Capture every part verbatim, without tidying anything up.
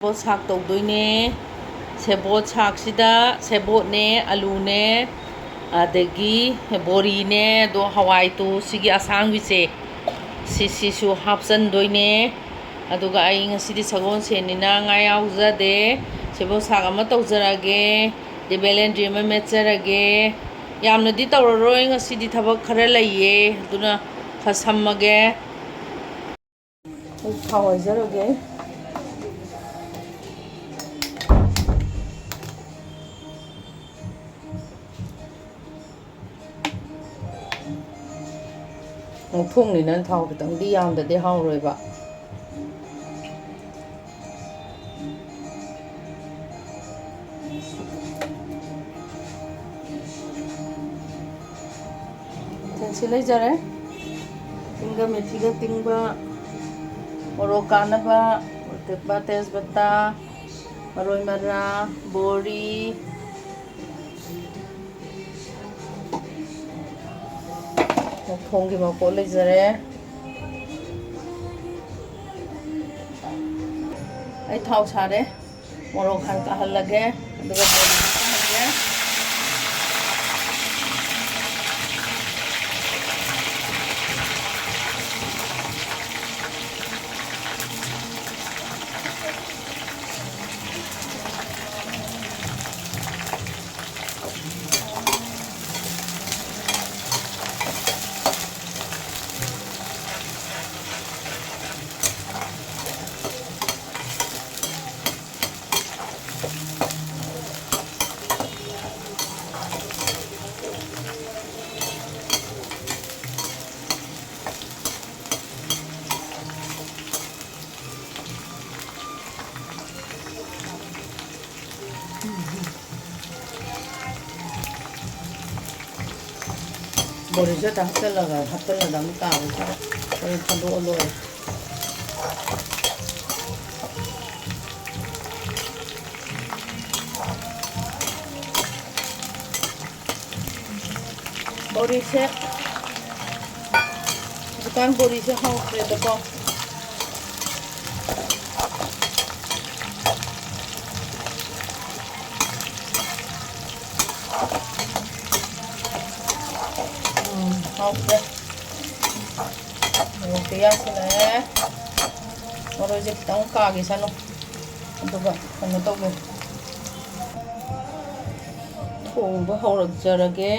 ꯁꯦꯕꯣꯠ ꯁꯥꯛ ꯇꯧꯗꯣꯏꯅꯦ꯫ ꯁꯦꯕꯣꯠ ꯁꯥꯛꯁꯤꯗ ꯁꯦꯕꯣꯠꯅꯦ, ꯑꯂꯨꯅꯦ, ꯑꯗꯒꯤ ꯕꯣꯔꯤꯅꯦ, ꯑꯗꯣ ꯍꯋꯥꯏ ꯇꯨ ꯁꯤꯒꯤ ꯑꯁꯥꯡꯕꯤꯁꯦ, ꯁꯤꯁꯤꯁꯨ ꯍꯥꯞꯆꯟꯗꯣꯏꯅꯦ꯫ ꯑꯗꯨꯒ ꯑꯩ ꯉꯁꯤꯗꯤ ꯁꯒꯣꯜꯁꯦꯟꯅꯤꯅ ꯉꯥ ꯌꯥꯎꯖꯗꯦ꯫ ꯁꯦꯕꯣꯠ ꯁꯥꯛ ꯑꯃ ꯇꯧꯖꯔꯒꯦ, ꯑꯗꯩ ꯕꯦꯂꯦꯟꯗ꯭ꯔꯤ ꯑꯃ ꯃꯦꯠꯆꯔꯒꯦ꯫ ꯌꯥꯝꯅꯗꯤ ꯇꯧꯔꯔꯣꯏ, ꯉꯁꯤꯗꯤ ꯊꯕꯛ ꯈꯔ ꯂꯩꯌꯦ, ꯑꯗꯨꯅ ꯈꯔ ꯁꯝꯃꯒꯦ꯫ ꯑꯩ ꯊꯥꯎ ꯍꯩꯖꯔꯒꯦ꯫ ꯉꯧꯊꯣꯡꯅꯤꯅ ꯊꯥꯎ ꯈꯤꯇꯪꯗꯤ ꯌꯥꯝꯗꯗꯤ ꯍꯥꯎꯔꯣꯏꯕ꯫ ꯃꯊꯦꯜꯁꯤ ꯂꯩꯖꯔꯦ꯫ ꯇꯤꯡꯒ ꯃꯦꯊꯤꯒ ꯇꯤꯡꯕ, ꯃꯣꯔꯣꯛ ꯀꯥꯅꯕ, ꯑꯇꯦꯛꯄ, ꯇꯦꯖꯄꯇꯥ, ꯃꯔꯣꯏ ꯃꯔꯥꯡ, ꯕꯣꯔꯤ, ꯃꯈꯣꯡꯒꯤ ꯃꯀꯣꯛ ꯂꯩꯖꯔꯦ꯫ ꯑꯩ ꯊꯥꯎ ꯁꯥꯔꯦ꯫ ꯃꯣꯔꯣꯛ ꯍꯥꯟꯅ ꯀꯥꯍꯜꯂꯒꯦ, ꯑꯗꯨꯒ ꯕꯣꯔꯤ ꯍꯥꯞꯆꯜꯂꯒꯦ꯫ ꯕꯣꯔꯤꯁꯨ ꯍꯦꯛꯇ ꯍꯥꯞꯆꯜꯂꯒ, ꯍꯥꯞꯆꯜꯂꯒ ꯑꯗꯨꯝ ꯇꯥꯕꯁꯤꯗ ꯍꯣꯔꯦꯟ ꯊꯥꯗꯣꯛꯑ ꯂꯣꯏꯔꯦ꯫ ꯕꯣꯔꯤꯁꯦ, ꯍꯧꯖꯤꯛꯀꯥꯟ ꯕꯣꯔꯤꯁꯦ ꯍꯥꯎꯇ꯭ꯔꯦꯗꯀꯣ꯫ ꯃꯣꯔꯣꯛꯁꯦ ꯌꯥꯛꯁꯤꯜꯂꯛꯑꯦ꯫ ꯃꯔꯣꯏꯁꯦ ꯈꯤꯇꯪ ꯀꯥꯒꯦ ꯁꯥꯅꯨ꯫ ꯑꯗꯨꯒ ꯀꯩꯅꯣ ꯇꯧꯒꯦ꯫ ꯊꯣꯡꯕ ꯍꯧꯔꯛꯆꯔꯒꯦ꯫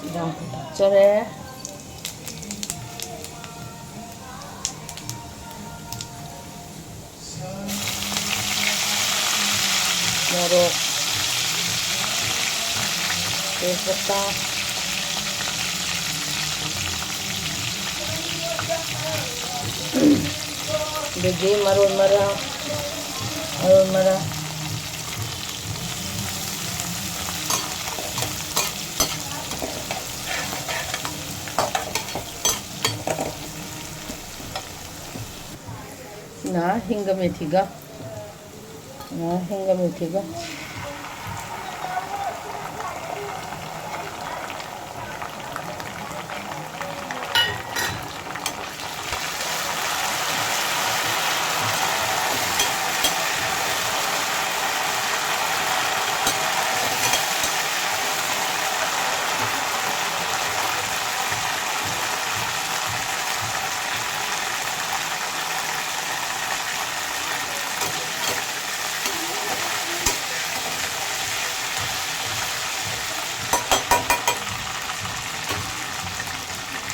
ꯏꯔꯥꯡ ꯊꯣꯛꯆꯔꯦ꯫ ꯃꯣꯔꯣꯛ, ꯇꯦꯖꯄꯇꯥ, ꯑꯗꯒꯤ ꯃꯔꯣꯏ ꯃꯔꯥꯡ, ꯃꯔꯣꯏ ꯃꯔꯥꯡ꯫ ꯁꯤꯅ ꯍꯤꯡꯒ ꯃꯦꯊꯤꯒ꯫ ꯁꯤꯅ ꯍꯤꯡꯒ ꯃꯦꯊꯤꯒ꯫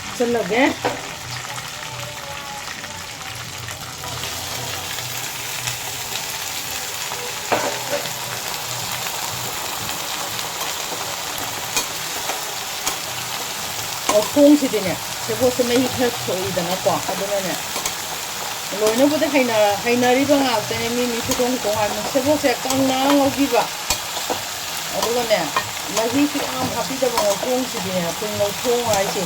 ꯍꯥꯞꯆꯜꯂꯒꯦ꯫ ꯃꯈꯣꯡꯁꯤꯗꯤꯅꯦ, ꯁꯦꯕꯣꯠꯁꯦ ꯃꯍꯤ ꯈꯔ ꯊꯣꯛꯏꯗꯅꯀꯣ, ꯑꯗꯨꯅꯅꯦ, ꯂꯣꯏꯅꯕꯨꯗꯤ ꯍꯩꯅ-, ꯍꯩꯅꯔꯤꯕ ꯉꯥꯛꯇꯅꯦ, ꯃꯤ ꯃꯤ ꯈꯨꯊꯣꯡ ꯈꯨꯊꯣꯡ ꯍꯥꯏꯕꯅꯤ꯫ ꯁꯦꯕꯣꯠꯁꯦ ꯀꯪꯅ ꯉꯧꯕꯤꯕ, ꯑꯗꯨꯒꯅꯦ, ꯃꯍꯤꯁꯨ ꯌꯥꯝ ꯍꯥꯞꯄꯤꯗꯕ ꯃꯈꯣꯡꯁꯤꯗꯤꯅꯦ, ꯑꯩꯈꯣꯏ ꯉꯧꯊꯣꯡ ꯍꯥꯏꯁꯦ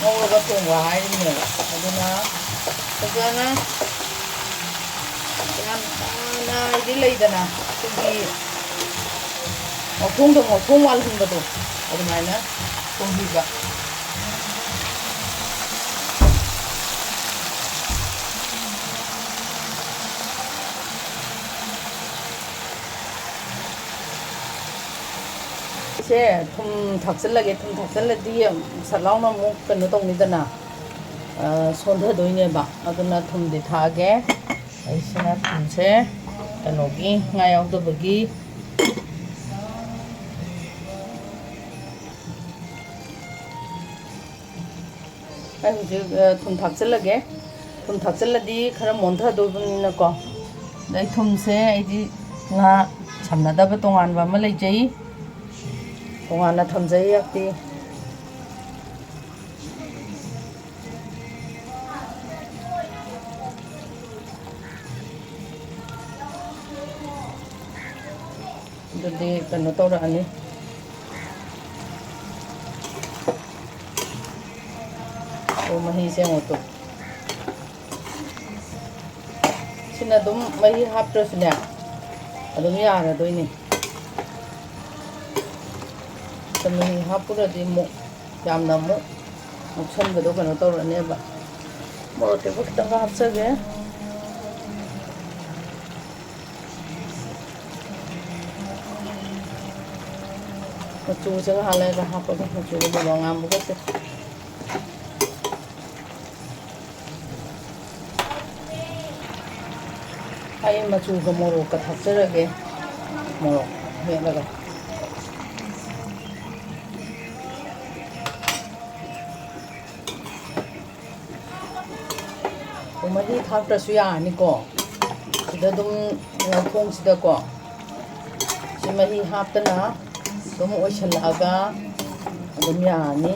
ꯉꯧꯔꯒ ꯊꯣꯡꯕ ꯍꯥꯏꯔꯤꯅꯦꯕ꯫ ꯑꯗꯨꯅ ꯐꯖꯅ ꯌꯥꯝ ꯇꯥꯅ ꯍꯥꯏꯗꯤ ꯂꯩꯗꯅ, ꯑꯩꯈꯣꯏꯒꯤ ꯃꯈꯣꯡꯗ ꯃꯈꯣꯡ ꯋꯥꯜꯍꯟꯕꯗꯣ, ꯑꯗꯨꯃꯥꯏꯅ ꯊꯣꯡꯕꯤꯕ꯫ ꯁꯦ, ꯊꯨꯝ ꯊꯥꯛꯆꯤꯜꯂꯒꯦ꯫ ꯊꯨꯝ ꯊꯥꯛꯆꯤꯜꯂꯗꯤ ꯁꯠ ꯂꯥꯎꯅ ꯑꯃꯨꯛ ꯀꯩꯅꯣ ꯇꯧꯅꯤꯗꯅ, ꯑ, ꯁꯣꯟꯊꯗꯣꯏꯅꯦꯕ꯫ ꯑꯗꯨꯅ ꯊꯨꯝꯗꯤ ꯊꯥꯛꯑꯒꯦ꯫ ꯑꯩꯁꯤꯅ ꯊꯨꯝꯁꯦ ꯀꯩꯅꯣꯒꯤ, ꯉꯥ ꯌꯥꯎꯗꯕꯒꯤ꯫ ꯑꯩ ꯍꯧꯖꯤꯛ, ꯑ, ꯊꯨꯝ ꯊꯥꯛꯆꯤꯜꯂꯒꯦ꯫ ꯊꯨꯝ ꯊꯥꯛꯆꯤꯜꯂꯗꯤ ꯈꯔ ꯃꯣꯟꯊꯗꯧꯕꯅꯤꯅꯀꯣ꯫ ꯑꯗꯩ ꯊꯨꯝꯁꯦ ꯑꯩꯗꯤ ꯉꯥ ꯁꯝꯅꯗꯕ ꯇꯣꯉꯥꯟꯕ ꯑꯃ ꯂꯩꯖꯩ꯫ ꯇꯣꯉꯥꯟꯅ ꯊꯝꯖꯩ ꯑꯩꯗꯤ꯫ ꯑꯗꯨꯗꯤ ꯀꯩꯅꯣ ꯇꯧꯔꯛꯑꯅꯤ꯫ ꯑꯣ, ꯃꯍꯤꯁꯦ ꯑꯃꯨꯛꯇꯣ꯫ ꯁꯤꯅ ꯑꯗꯨꯝ ꯃꯍꯤ ꯍꯥꯞꯇ꯭ꯔꯁꯨꯅꯦ, ꯑꯗꯨꯝ ꯌꯥꯔꯗꯣꯏꯅꯤ꯫ ꯃꯍꯤ ꯍꯥꯞꯄꯨꯔꯗꯤ ꯑꯃꯨꯛ ꯌꯥꯝꯅ ꯑꯃꯨꯛ ꯃꯨꯛꯁꯟꯕꯗꯣ ꯀꯩꯅꯣ ꯇꯧꯔꯅꯦꯕ꯫ ꯃꯣꯔꯣꯛ ꯑꯇꯦꯛꯄ ꯈꯤꯇꯪꯒ ꯍꯥꯞꯆꯒꯦ꯫ ꯃꯆꯨꯁꯦ ꯉꯥꯏꯍꯥꯛ ꯂꯩꯔꯒ ꯍꯥꯞꯄꯒꯦ, ꯃꯆꯨꯒ ꯃꯣꯔꯣꯛ ꯑꯉꯥꯡꯕꯒꯁꯦ꯫ ꯑꯩ ꯃꯆꯨꯒ ꯃꯣꯔꯣꯛꯀ ꯊꯥꯛꯆꯔꯒꯦ, ꯃꯣꯔꯣꯛ ꯃꯦꯠꯂꯒ꯫ ꯃꯍꯤ ꯊꯥꯛꯇ꯭ꯔꯁꯨ ꯌꯥꯔꯅꯤꯀꯣ꯫ ꯁꯤꯗ ꯑꯗꯨꯝ ꯉꯧꯊꯣꯡꯁꯤꯗꯀꯣ꯫ ꯁꯤ ꯃꯍꯤ ꯍꯥꯞꯇꯅ ꯑꯗꯨꯝ ꯑꯣꯏꯁꯜꯂꯛꯑꯒ ꯑꯗꯨꯝ ꯌꯥꯔꯅꯤ꯫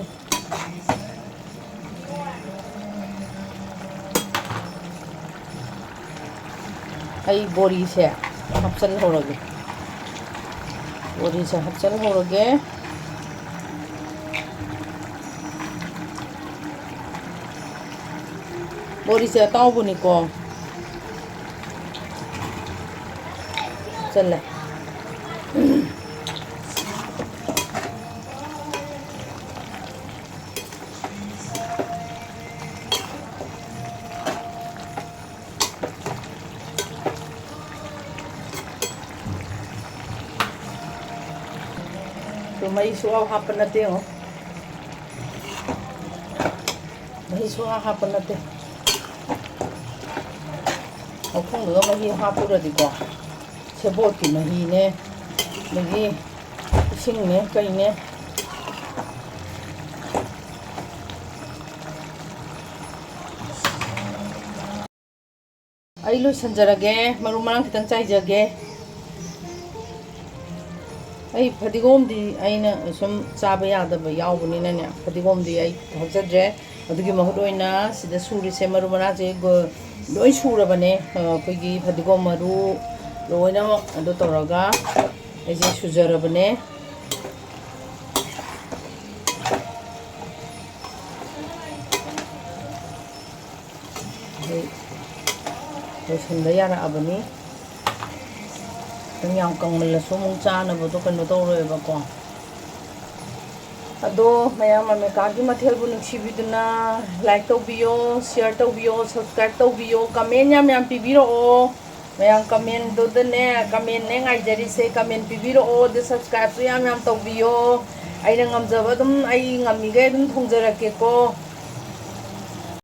ꯑꯩ ꯕꯣꯔꯤꯁꯦ ꯍꯥꯞꯆꯤꯜꯍꯧꯔꯒꯦ꯫ ꯕꯣꯔꯤꯁꯦ ꯍꯥꯞꯆꯤꯜꯍꯧꯔꯒꯦ꯫ ꯕꯣꯔꯤꯁꯦ ꯑꯇꯥꯎꯕꯅꯤꯀꯣ꯫ ꯍꯥꯞꯆꯤꯜꯂꯦ꯫ ꯁꯨ ꯃꯍꯤ ꯁꯨꯡꯍꯥꯞ ꯍꯥꯞꯄ ꯅꯠꯇꯦ ꯌꯦꯡꯉꯣ꯫ ꯃꯍꯤ ꯁꯨꯡꯍꯥꯞ ꯍꯥꯞꯄ ꯅꯠꯇꯦ꯫ ꯃꯈꯨꯝꯗꯨꯒ ꯃꯍꯤ ꯍꯥꯞꯄꯨꯔꯗꯤꯀꯣ, ꯁꯦꯕꯣꯠꯀꯤ ꯃꯍꯤꯅꯦ, ꯑꯗꯒꯤ ꯏꯁꯤꯡꯅꯦ ꯀꯩꯅꯦ꯫ ꯑꯩ ꯂꯣꯏꯁꯟꯖꯔꯒꯦ, ꯃꯔꯨ ꯃꯔꯥꯡ ꯈꯤꯇꯪ ꯆꯥꯏꯖꯒꯦ꯫ ꯑꯩ ꯐꯗꯤꯒꯣꯝꯗꯤ ꯑꯩꯅ ꯁꯨꯝ ꯆꯥꯕ ꯌꯥꯗꯕ ꯌꯥꯎꯕꯅꯤꯅꯅꯦ, ꯐꯗꯤꯒꯣꯝꯗꯤ ꯑꯩ ꯍꯥꯞꯆꯗ꯭ꯔꯦ꯫ ꯑꯗꯨꯒꯤ ꯃꯍꯨꯠ ꯑꯣꯏꯅ ꯁꯤꯗ ꯁꯨꯔꯤꯁꯦ, ꯃꯔꯨ ꯃꯔꯥꯡꯁꯦ ꯒ-, ꯂꯣꯏ ꯁꯨꯔꯕꯅꯦ꯫ ꯑ, ꯑꯩꯈꯣꯏꯒꯤ ꯐꯗꯤꯒꯣꯝ ꯃꯔꯨ ꯂꯣꯏꯅꯃꯛ ꯑꯗꯨ ꯇꯧꯔꯒ ꯑꯩꯁꯦ ꯁꯨꯖꯔꯕꯅꯦ꯫ ꯑꯩ ꯂꯣꯏꯁꯤꯟꯕ ꯌꯥꯔꯛꯑꯕꯅꯤ꯫ ꯑꯗꯨꯝ ꯌꯥꯝ ꯀꯪꯃꯜꯂꯁꯨ ꯑꯃꯨꯛ ꯆꯥꯅꯕꯗꯣ ꯀꯩꯅꯣ ꯇꯧꯔꯣꯏꯕꯀꯣ꯫ ꯑꯗꯣ ꯃꯌꯥꯝ ꯑꯃꯦꯔꯤꯀꯥꯒꯤ ꯃꯊꯦꯜꯕꯨ ꯅꯨꯡꯁꯤꯕꯤꯗꯨꯅ like ꯇꯧꯕꯤꯌꯣ, share ꯇꯧꯕꯤꯌꯣ, subscribe ꯇꯧꯕꯤꯌꯣ, comment ꯌꯥꯝ ꯌꯥꯝ ꯄꯤꯕꯤꯔꯛꯑꯣ꯫ ꯃꯌꯥꯝ commentꯗꯨꯗꯅꯦ, commentꯅꯦ ꯉꯥꯏꯖꯔꯤꯁꯦ, comment ꯄꯤꯕꯤꯔꯛꯑꯣ, ꯑꯗꯨ subscribeꯁꯨ ꯌꯥꯝ ꯌꯥꯝ ꯇꯧꯕꯤꯌꯣ꯫ ꯑꯩꯅ ꯉꯝꯖꯕ ꯑꯗꯨꯝ, ꯑꯩ ꯉꯝꯃꯤꯈꯩ ꯑꯗꯨꯝ ꯊꯣꯡꯖꯔꯛꯀꯦꯀꯣ꯫